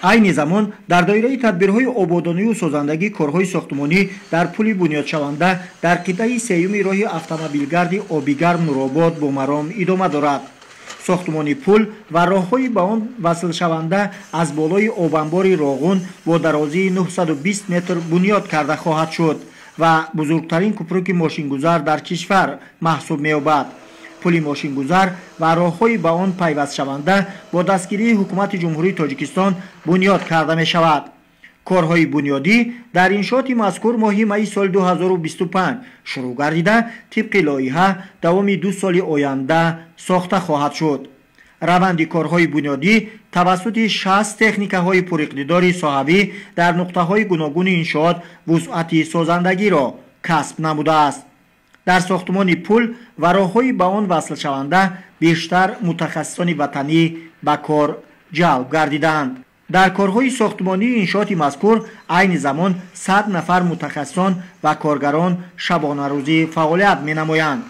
Айни замон дар доираи тадбирҳои ободонию созандагӣ корҳои сохтмонӣ дар пули бунёдшаванда дар қитъаи сеюми роҳи автомобилгарди Обигарм Нуробод бо маром идома дорад. Сохтмони пул ва роҳҳои ба он васлшаванда аз болои обанбори Роғун бо дарозии 920 метр бунёд карда хоҳад шуд ва бузургтарин купруки мошингузар дар кишвар маҳсуб меёбад. Пули мошингузар ва роҳҳои ба он пайвастшаванда бо дастгирии ҳукумати Ҷумҳурии Тоҷикистон бунёд карда мешавад. Корҳои бунёдӣ дар иншооти мазкур моҳи майи соли 2025 шурӯъ гардида, тибқи лоиҳа давоми 2 соли оянда сохта хоҳад шуд. Раванди корҳои бунёдӣ тавассути 60 техникаҳои пуриқтидори соҳавӣ дар нуқтаҳои гуногуни иншоот вусъати созандагиро касб намудааст. Дар сохтмони пул ва роҳҳои ба он васлшаванда бештар мутахассисони ватанӣ ба кор ҷалб гардиданд. Дар корҳои сохтмонии иншооти мазкур айни замон 100 нафар мутахассисон ва коргарон шабонарӯзӣ фаъолият менамоянд.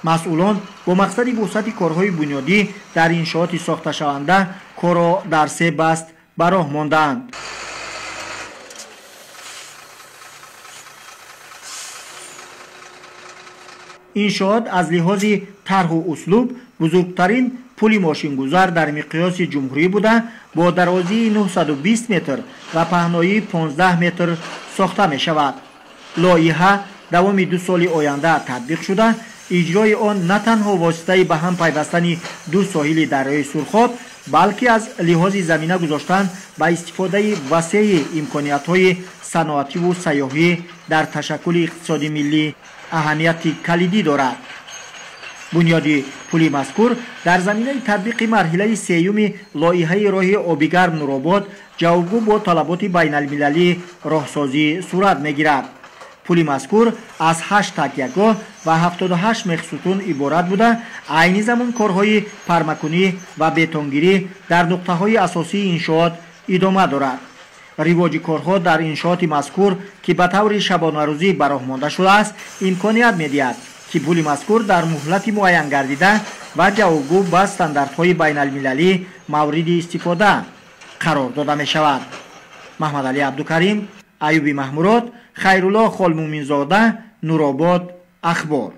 Масъулон бо мақсади вусъати корҳои бунёдӣ дар иншооти сохташаванда корро дар 3 баст ба роҳ мондаанд. Иншоот аз лиҳози тарҳу услуб бузургтарин пули мошингузар дар миқёси ҷумҳурӣ буда, бо дарозии 920 метр ва паҳноии 15 метр сохта мешавад. Лоиҳа давоми 2 соли оянда татбиқ шуда, иҷрои он на танҳо воситаи ба ҳам пайвастани 2 соҳили дарёи Сурхоб, балки аз лиҳози замина гузоштан ба истифодаи васеи имкониятҳои саноативу сайёҳӣ дар ташаккули иқтисоди миллӣ аҳамияти калидӣ дорад. Бунёди пули мазкур дар заминаи татбиқи марҳилаи сеюми лоиҳаи роҳи Обигарм Нуробод ҷавобгӯ бо талаботи байналмилалӣ роҳсозӣ сурат мегирад. Пули мазкур аз 8 такягоҳ ва 78 мехсутун иборат буда, айни замон корҳои пармакунӣ ва бетонгирӣ дар нуқтаҳои асосии иншоот идома дорад. Ривоҷи корҳо дар иншооти мазкур, ки ба таври шабонарӯзӣ ба роҳ монда шудааст, имконият медиҳад, ки пули мазкур дар муҳлати муайян гардида ва ҷавобгӯ ба стандартҳои байналмилалӣ мавриди истифода қарор дода мешавад. Маҳмадалӣ Абдукарим, Аюби Маҳмурод, Хайрулло Холмуминзода, Нуробод, Ахбор.